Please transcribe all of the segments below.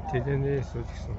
Тэдэний суулгасан.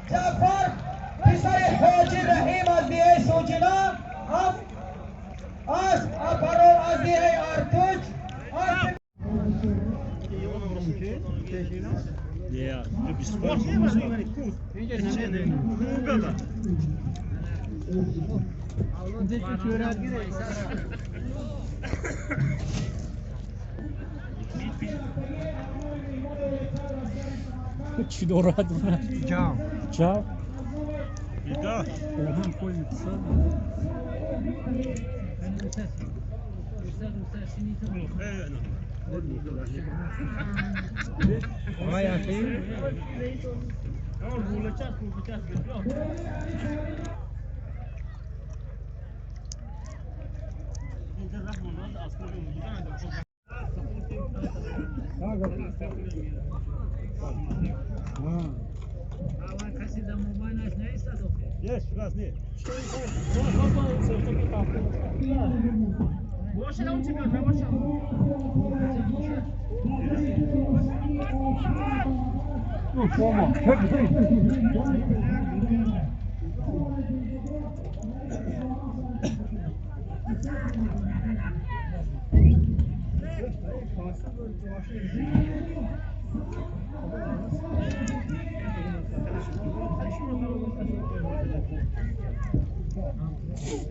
جعفر پسر حاجی رحیم از دیه سوجینا از اپرو از دیه ارتوج از Чӣ дорад? Ҷав. Ҷав? Бида. Оҳан қоймитса.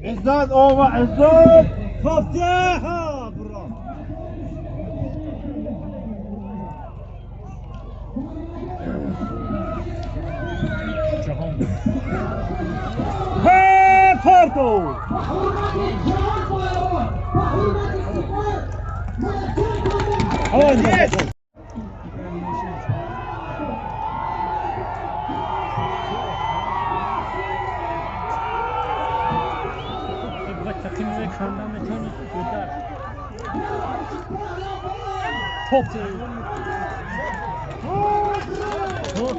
عزت اوه عزت خفتها برا پاردو Top. Top.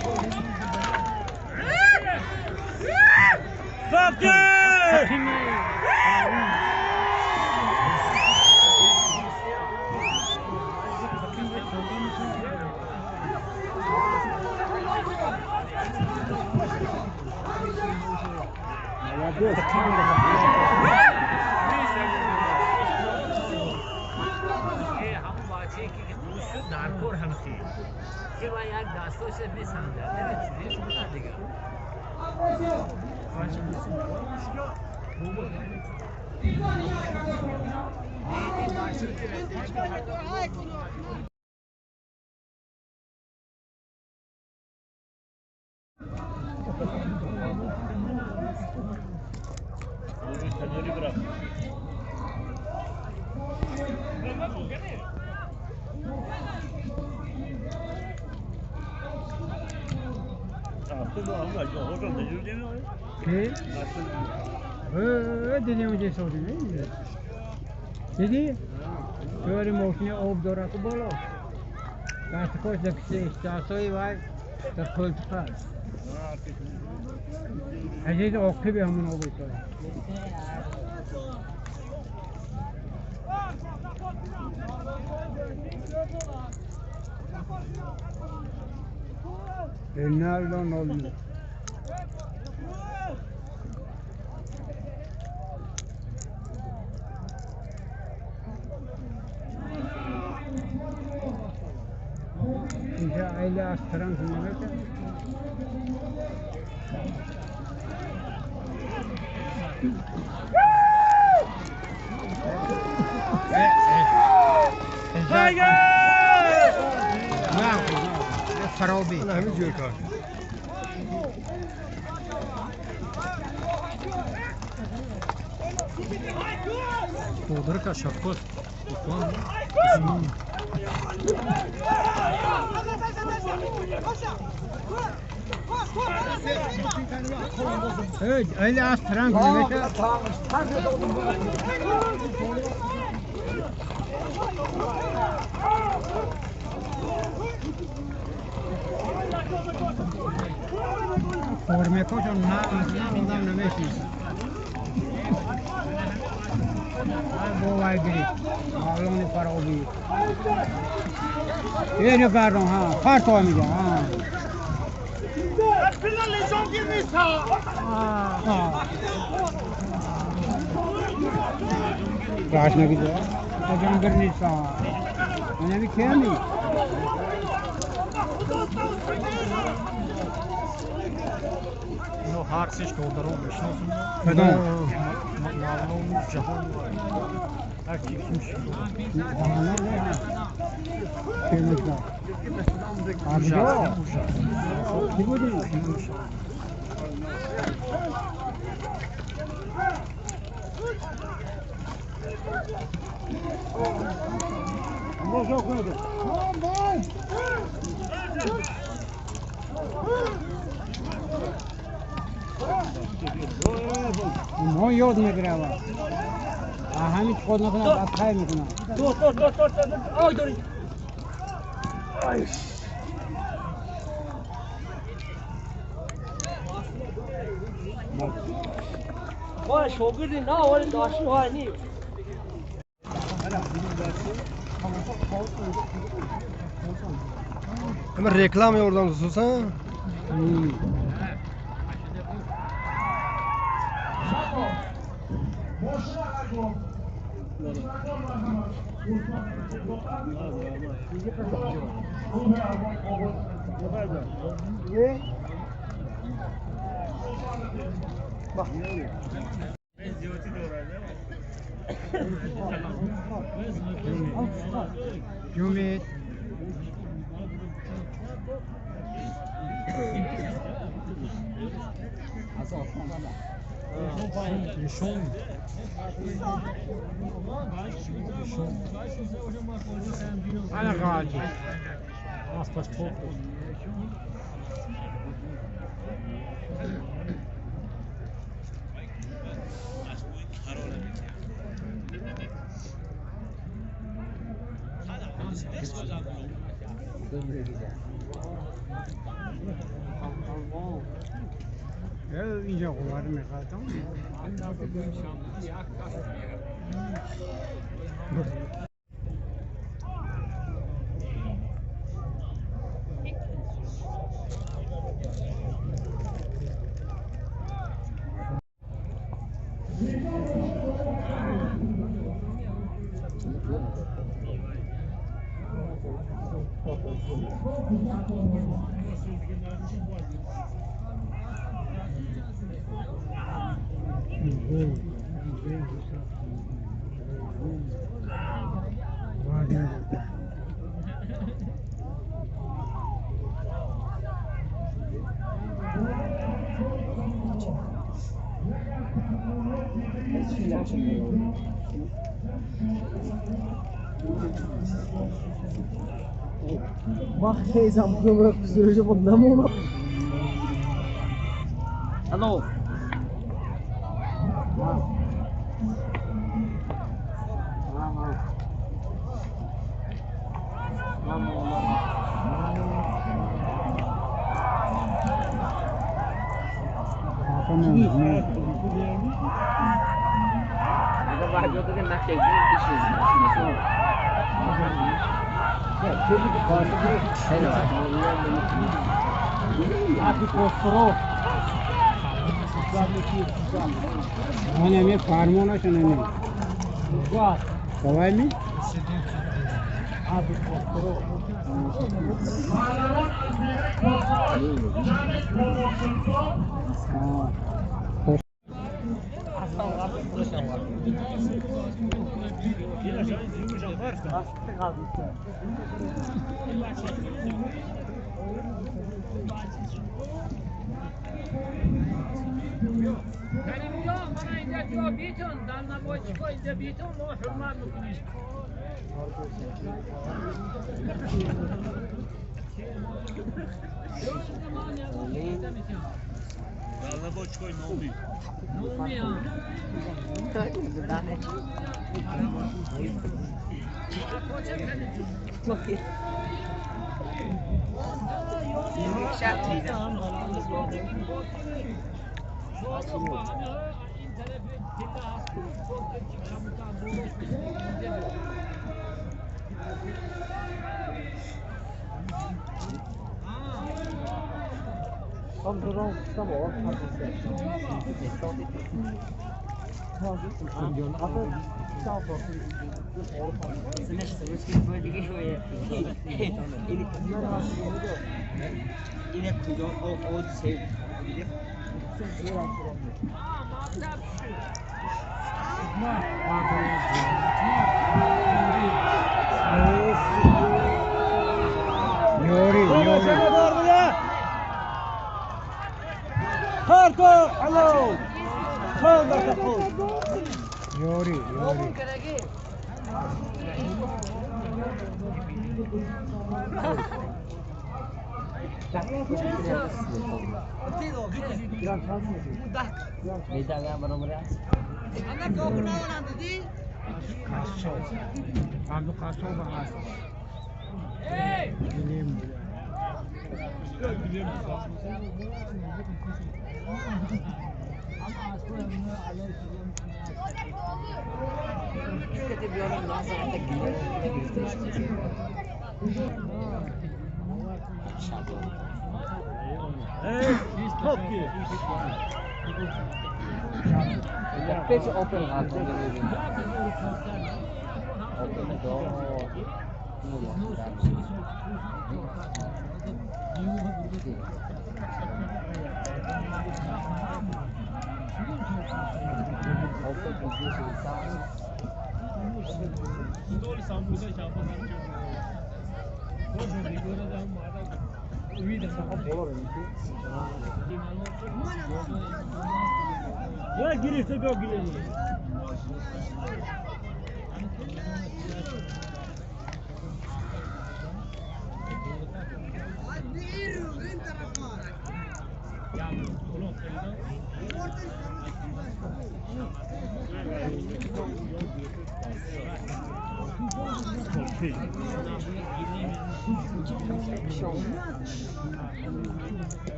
دیدی؟ دوری ماشین آب داره که بالا دست خوش دکسی احساسایی وای در کلت پس عزیز عاقب همون آب ایتای Ronaldo 0. اینجا ایله از ترانس نمیشه. خرابی. همین کار. Кодарка Шавкот. ایله از ترانس نمیشه. فرمکاشون نه آدم نمیشناسه. با گرفت مالون فرابی اینو کردم ها فرتا میگه ها راش نگیده جانگر نیست من کمی اینو هر سیش دخترو میشناسم. کدام؟ مالون جهان هر کی میشه. کی بودی؟ ما یاد میگیره همین خود نکنه از خیر میکنه. دو دو دو دو دو آی داری. وای شوگردی نه ولی داشتی وای نی. Ama reklam oradan hususan. Cumhuriyet. Ana gazi. Aspas pouco. اینجا قوار میخوادم. Алло. Ман фармонашон ами. Давай ми?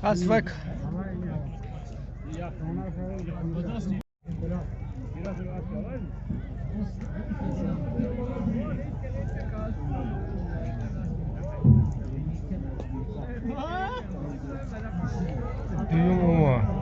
Asfak. Düğüm ama.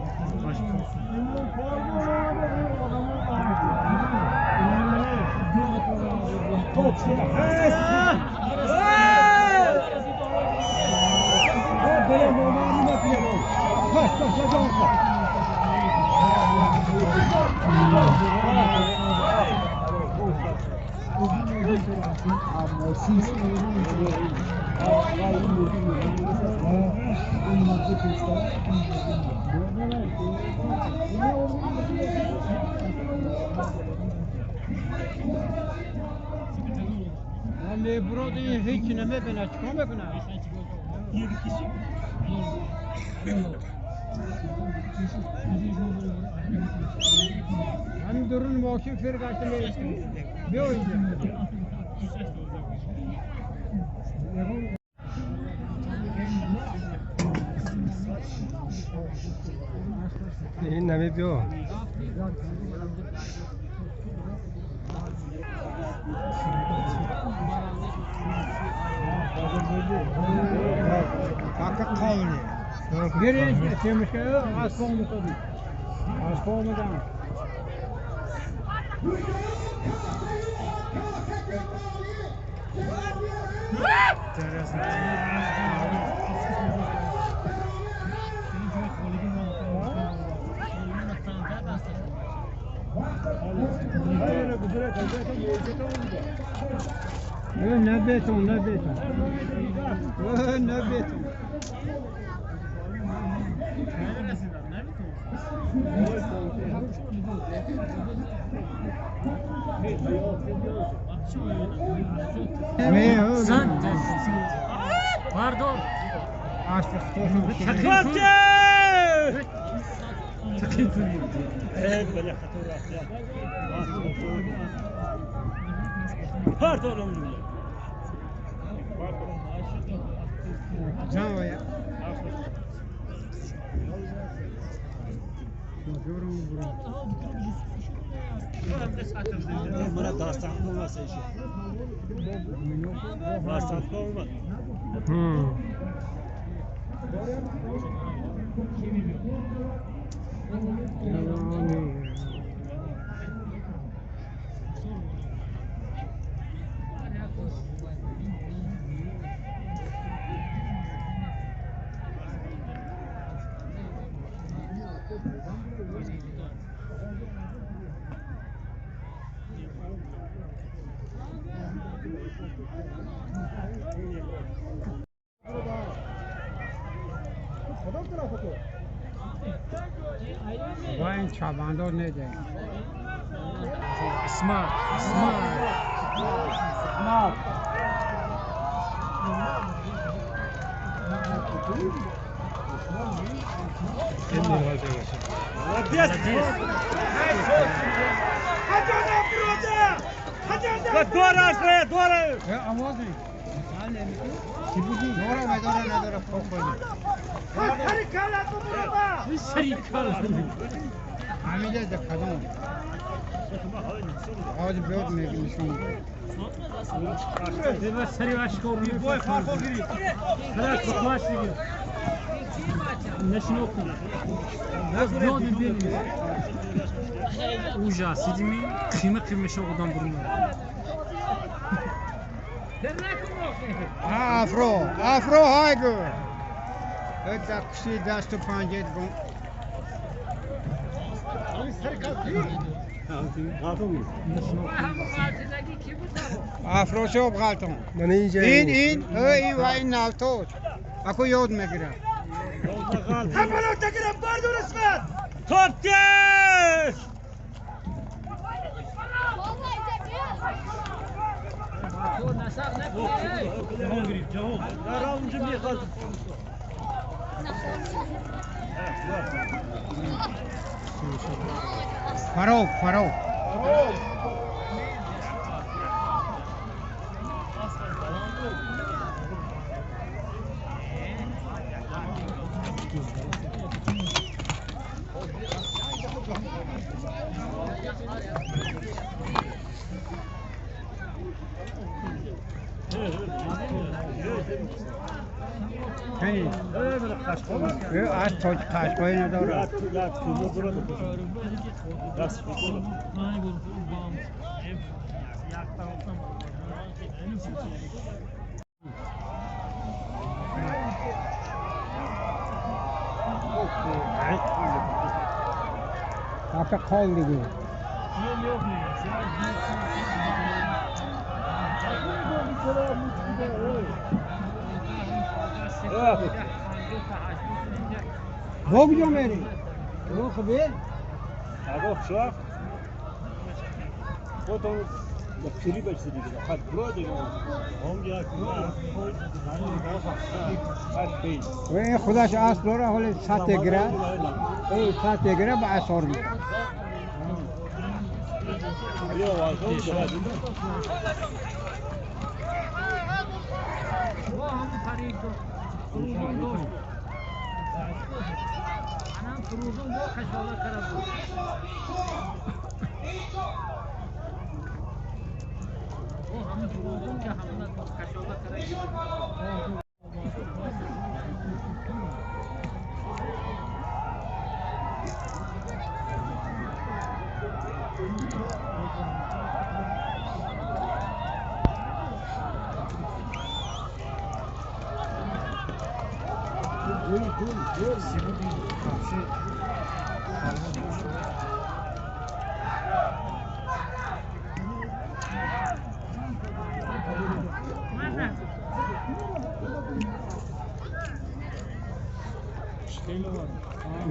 هیچ نمیبینه چیکار میکنه؟ همین درون ماشین فرقاش میرسه بیا اینجا. این نمی بیا. Geri temişke az komu tabii. Az komu da. Ne beton, ne beton. Ne beton. Pardon. Pardon. این چاباندار نده. اسمار اسمار اسمار. Ужас, идими, қима қимаша одам бурмад. Афро, афро хайгу. Это куши дасту панҷет гум. Афросиёб ғалтон. Ин ин ин ва ин навтоҷ. Аку ёд мегирад. Топтеш! Фароб, фароб. Аз тоҷ қашқои надорад. Рафта қол диги. Бо куҷо мерӣ? Хубе? Худаш асп дора, ҳоле сате гира. Сате гира ба асор мекунад.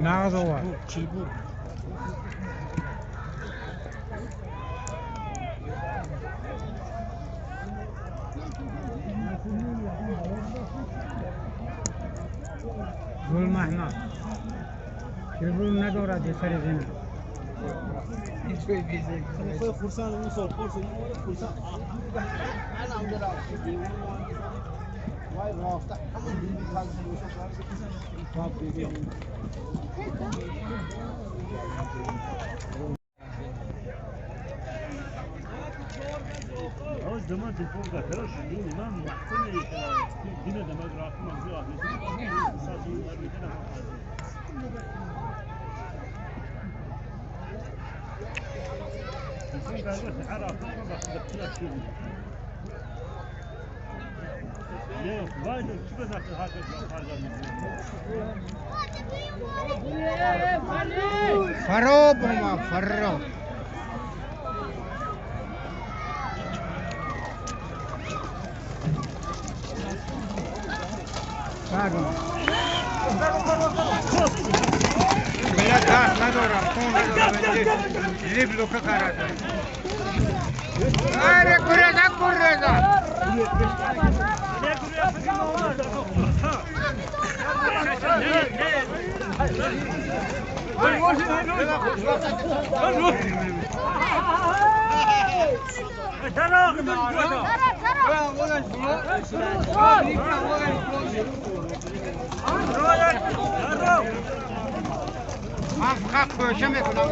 Нағз овард. Гулмаҳмад чилбур надорад сари зина. Фароб омад, фароб. Мила даст надорам, хун надорам, либ лука карад. Аре куреза, куреза. Ман фақат кӯша мекунам.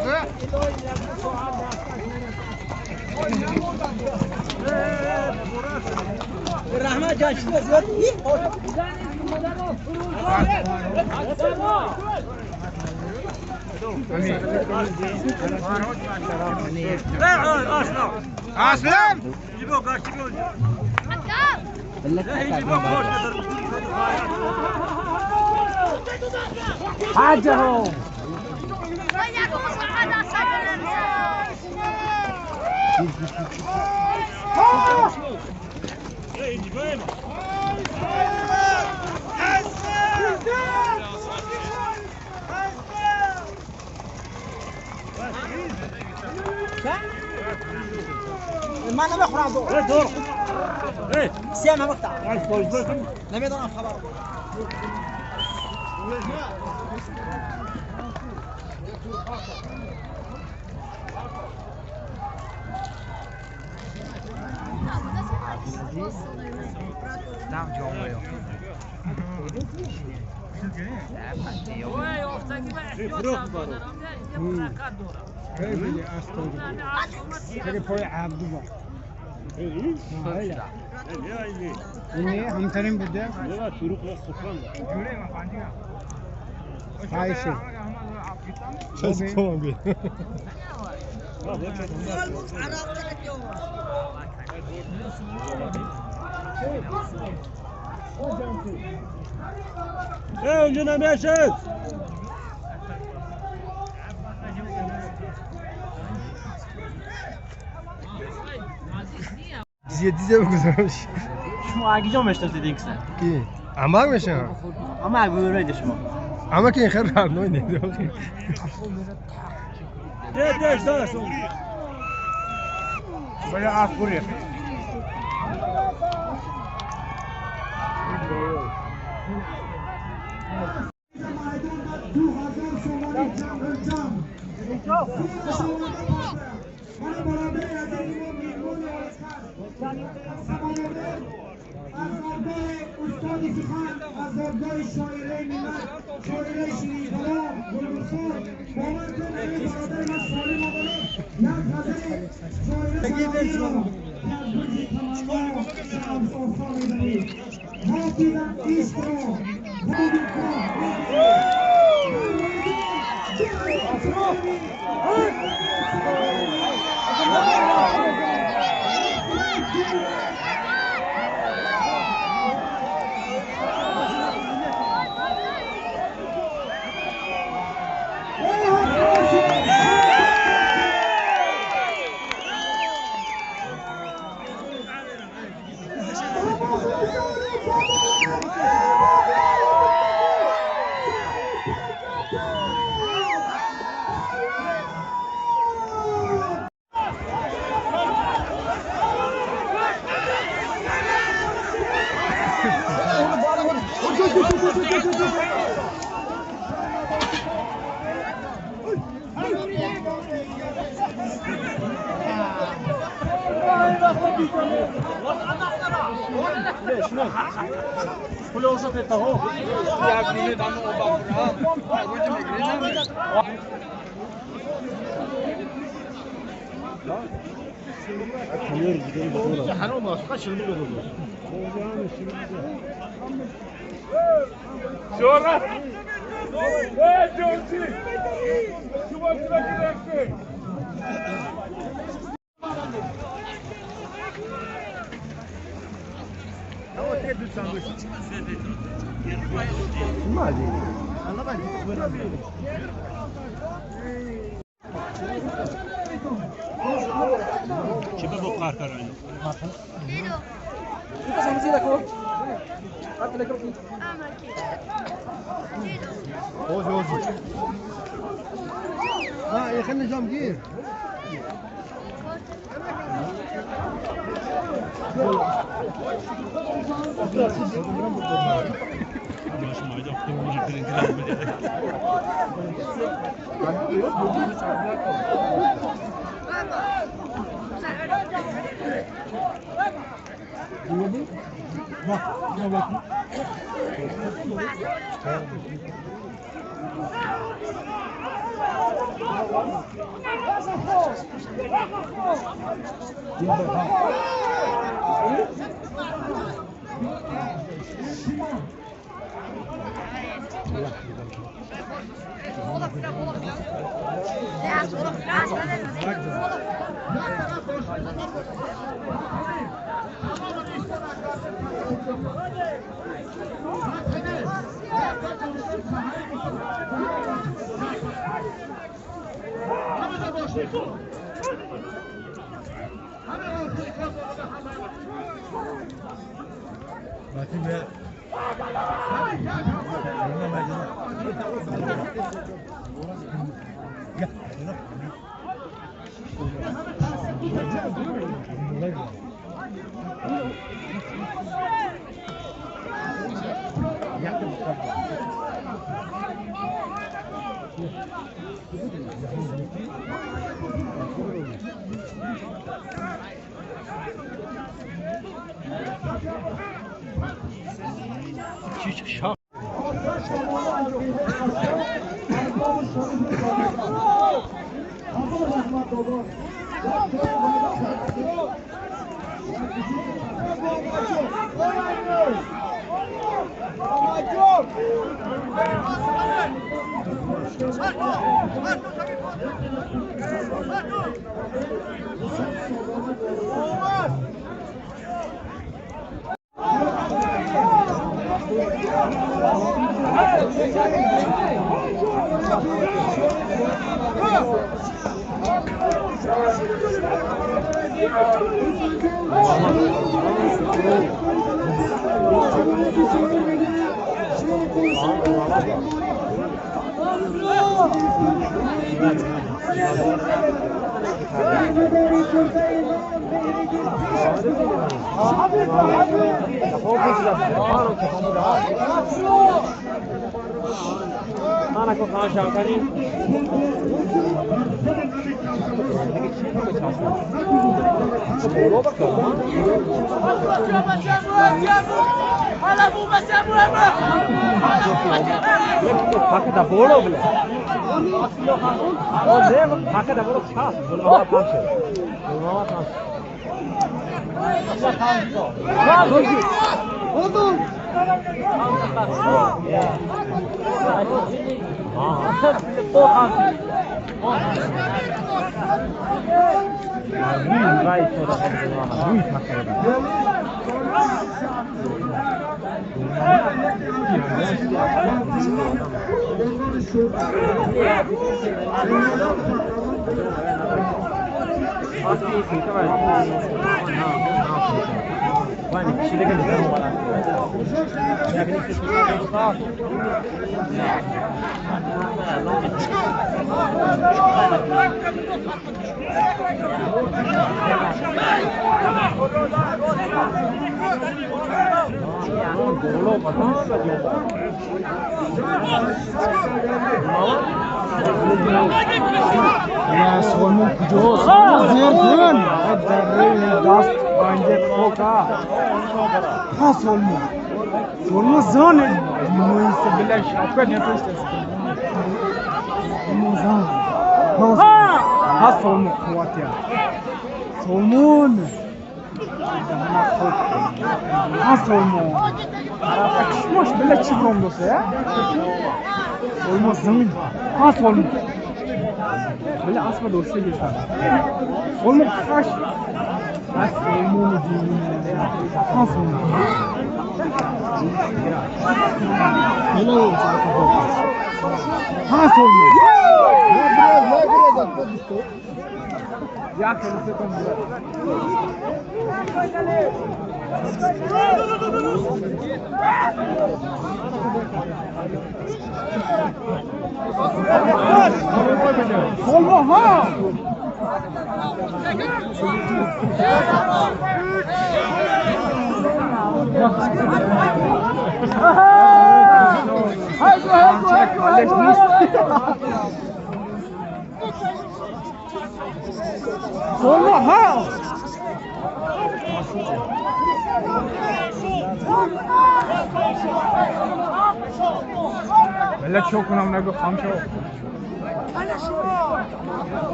Раҳмат ҷон, чиз зиёд. Аслам! حاجة. من نمیخورم دور. سیاه نمیخورم. نمیدونم خبر. همترین بوده اونجا نمیشه. دیزه بگذارمش. شما اگه میشناسید این کسه؟ کی؟ عمر میشه. اما اگه شما. اما که این خیر ربنای نیده.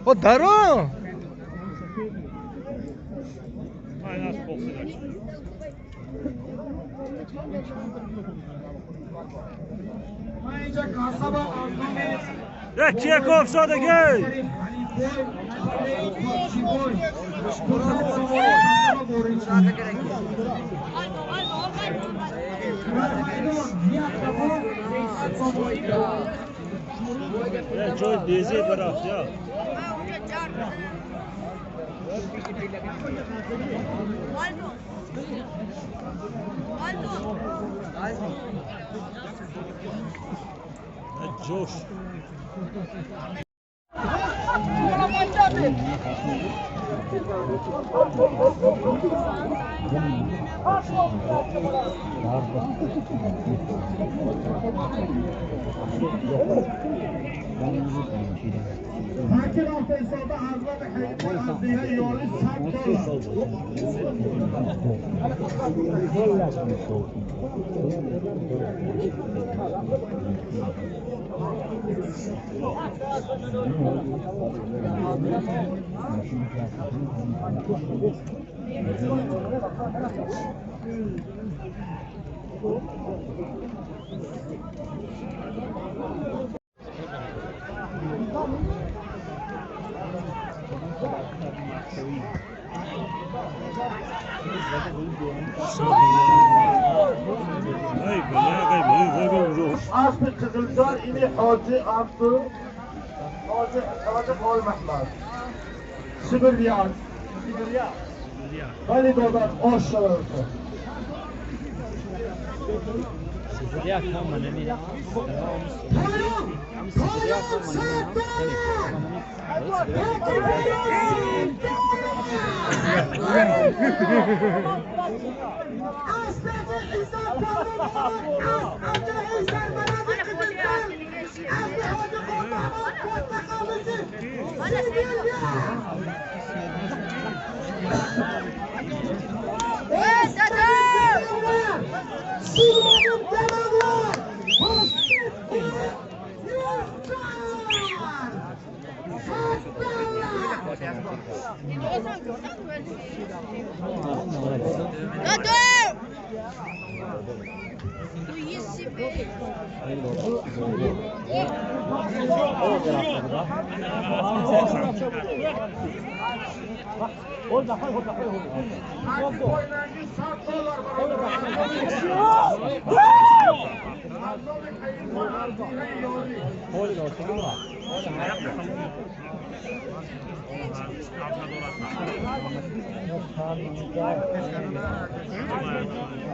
О, даро! Чеков содагӣ! Ҷой безе барафт я. Ҷош. اسب قزلزار اینه حاجی عبدو حاجی حاجی قول محمد سیبریان ولی دادن آش شده.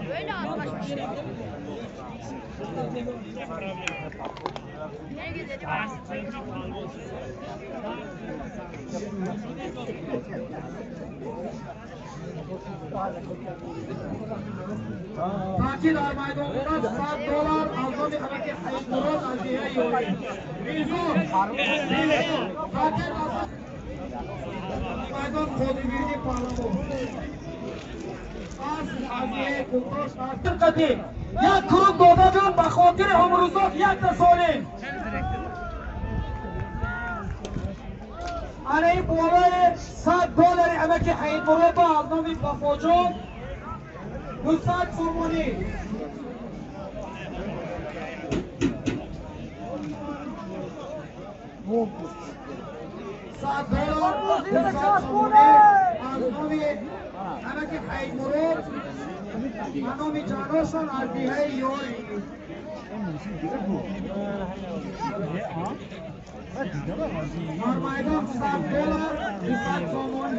Böyle atlaşmış. تاکید در میدان بودن $100 از نام حرکت حیات مراد از دیه یوری میزان تاکید از میدان قادربیردی پهلوان از دیه کوکتاش از قدیم یک کروب داده جان به خاطر امروزات یک سالیم انا این بالای $100 امک حیات مراد از نام وفا جان 200 سومونی $100 200 سومونی از نام امک حیات مراد به نام جاناشان از دیه یوری در میدان $100 200 سومونی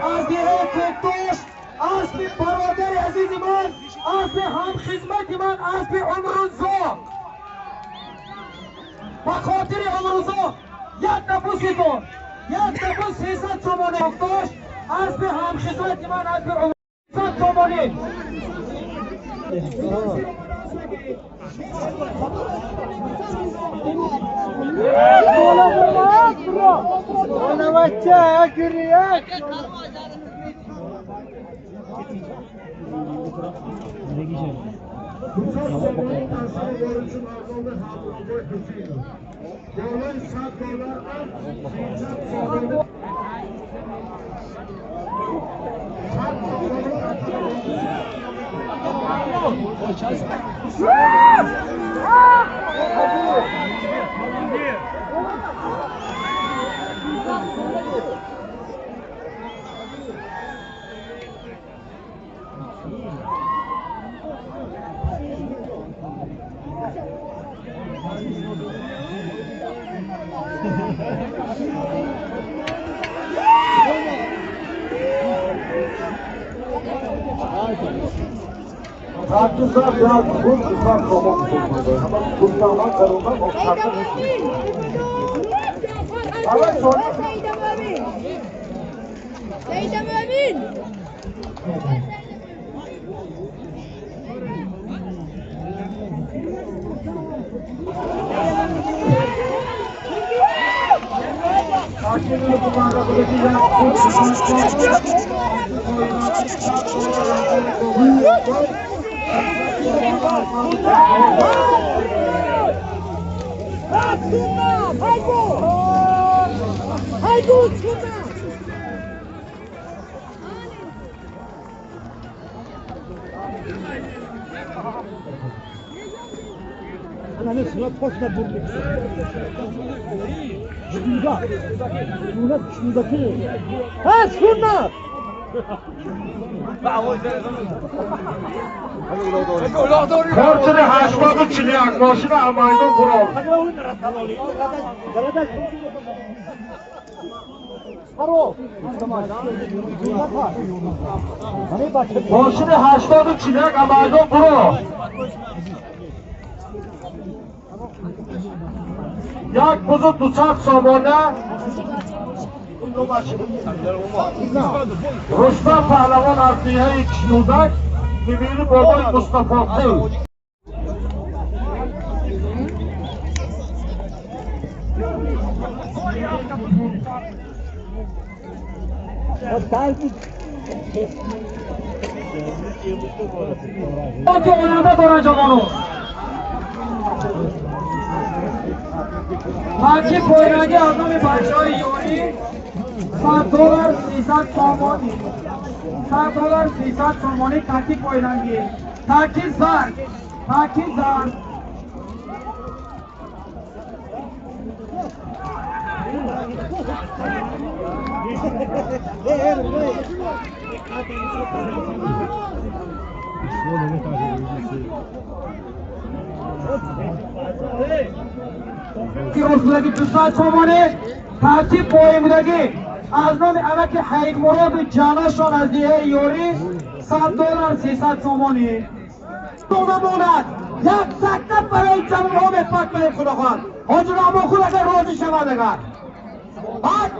از دیه کوکتاش اسب برادر عزیز من، اسب هم خدمت من، اسب عمرزا به خاطر عمرزا یک نفوس یک نفوس 300 سومونی کوکتاش اسب هم خدمت من، اسب عمرزا سومونی کارتن 841 ماشین امیدان برام ماشین 841 امیدان برام یک بزرگ 200 سامانه رستم پهلوان از دیه کیودک میبینی بابای مصطفی قل آینده دارن جوانو تاکی پایرنگی از نام بچه های یوری $100 300 سامانی $100 300 سامانی تاکی پایرنگی تاکی زرد تاکی زرد Рост будаги 200 сомонӣ тартиб поин будаги аз номи амаки Ҳайдмуроду ҷанашон аз деҳаи Ёрӣ 100 доллар 300 сомонӣ дода монад. Як сакта барои ҷавонҳо мепартоем. Худо хоҳад, ҳоҷи Раҳмонқул агар розӣ шавад, агар баъд.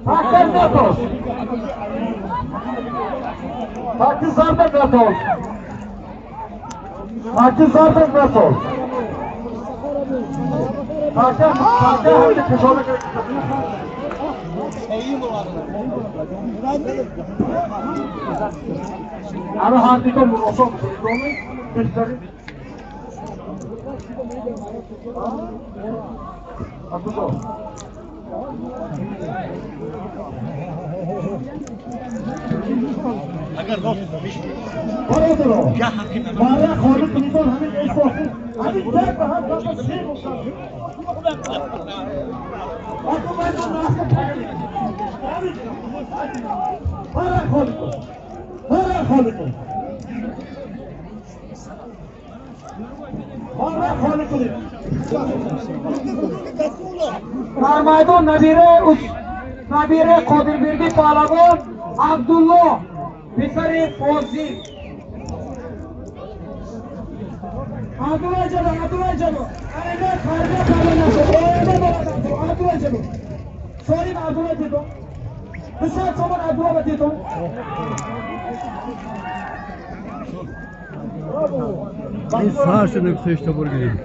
Такер натош. Таки зардак натош. Таки зардак натош. Таке, таке ҳамин кушода. Ана ҳардико муросо бикунед, беҳтарин. Абдулло. Агар рост мешид. Бародаро, мара холӣ кунед, ҳамин эҳсоси, ҳамин як ба ҳам дафъа се бошад. Аку майдон рафта мара холӣ кун. Мара холӣ кун. Мара холӣ кунед. Дар майдон набираи Қодирбердӣ Паҳлавон Абдулло писари Фозил. Абдулло ҷано, Абдулло ҷано. Айна тарбия карда нашуд. Оянда дорад Абдулло ҷано. Солим Абдулло дидо. 200 сомон Абдулло дидо. Ин сар шуда хешта бургирем.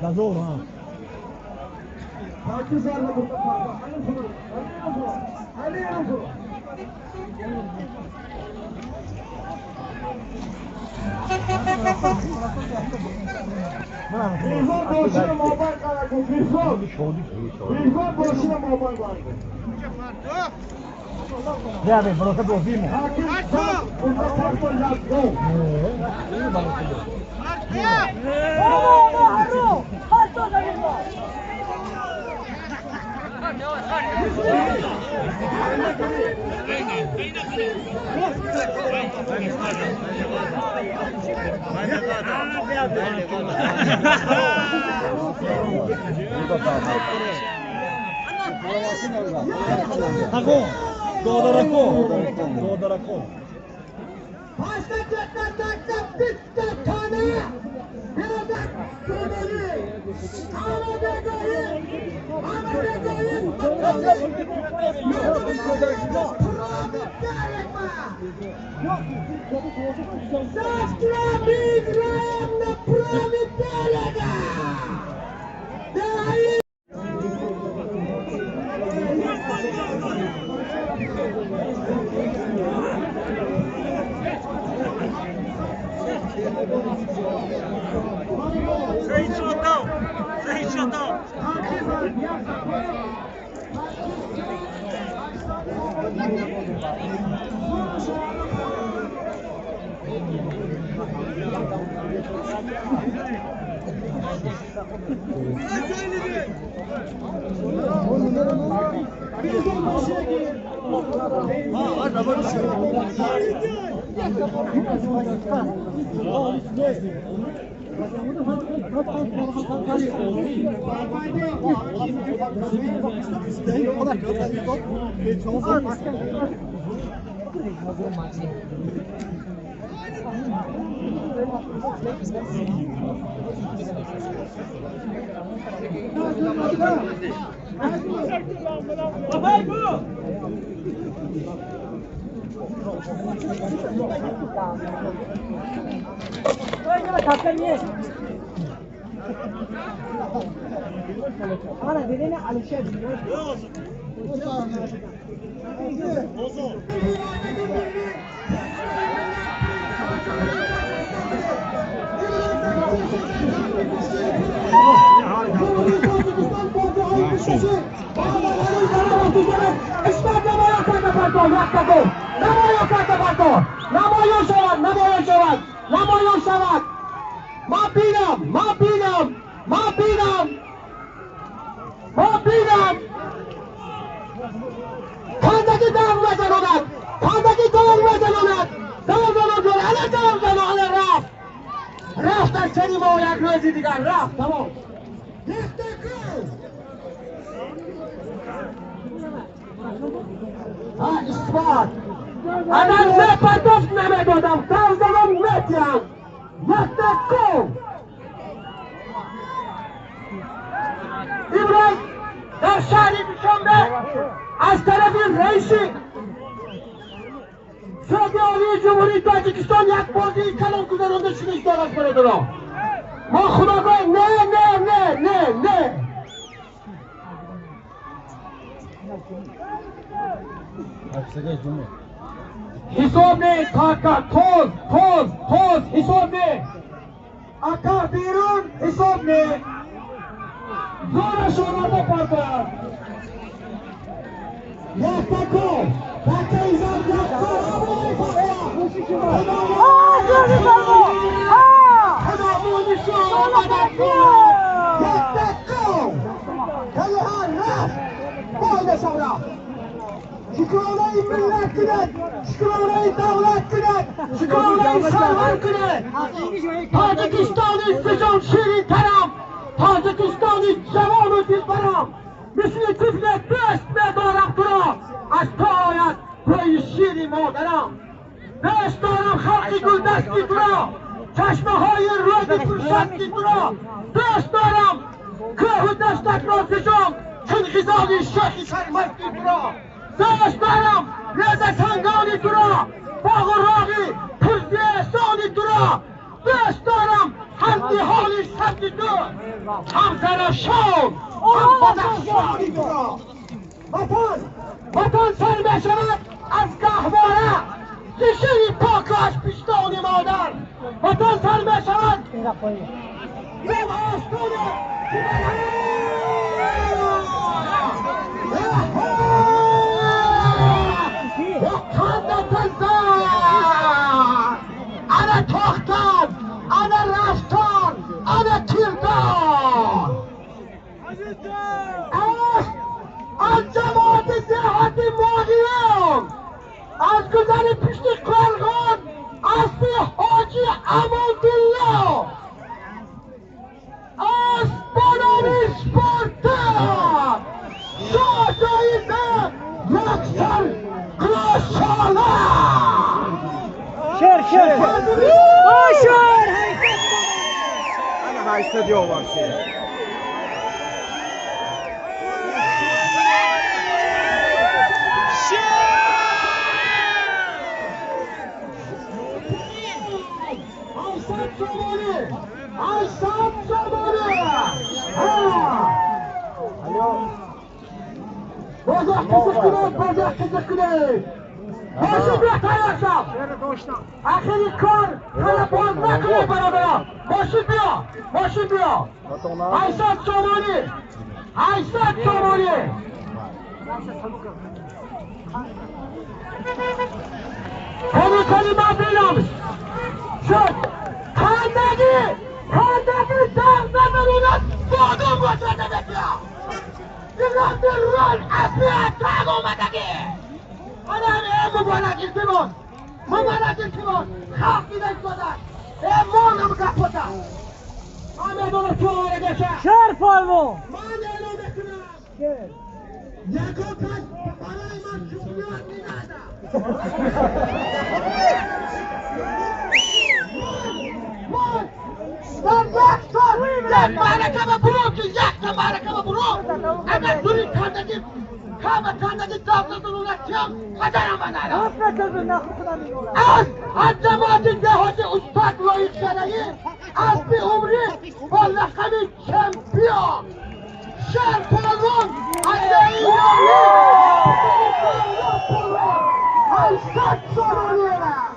Дазор, ҳа. Не, броса бозимо. Додарако. Ҳам Зарафшон, ҳам Бадахшони туро. Ватан, ватан сар мешавад аз гаҳвора, зи шири покаш пиштони модар. Ватан сар мешавад зем остоне ки ана тохтан, ана рафтан, ана кирдор. Аз ҷамоати деҳоти Моғиён, аз гузари пишти Қорғон, аспи ҳоҷи Амондулло, асп бо номи Спартак, шоҳҷоиза яксар кӯшола. Шер, шер, шер! Ана 800 ёвар шер. 800 сомонӣ, 800 сомонӣ. Бозор қизиқ кунед, бозор қизиқ кунед. Мошин биё, тайёр шав. Ахири кор ҳала боз накунед, бародарон. Мошин биё, мошин биё. 800 сомонӣ, 800 сомонӣ. Кани, кани, ман бинам. Шуд. Хандагӣ, хандагӣ дар назарунат бодом бошад бия. Диланди рол аспи таг омадагӣ. Ана муборак, илтимос. Муборак, илтимос. Халқ дида истода. Э монам гапота. Ман медонам ту омадагаша. Шер полвон! Ман эълон мекунам. Ягон кас барои ман ҷумлият минада. Ман дар як сол як маърака ба буром, ки якта маърака ба буром. Агар дури кандагӣ кама кандагӣ давлатуна тиям падарам банара. Аз ҷамоати деҳоти Устод Лоиқ Шараӣ, аспи умрӣ бо лақаби чемпион Шер Полвон аз 800 сомонӣ.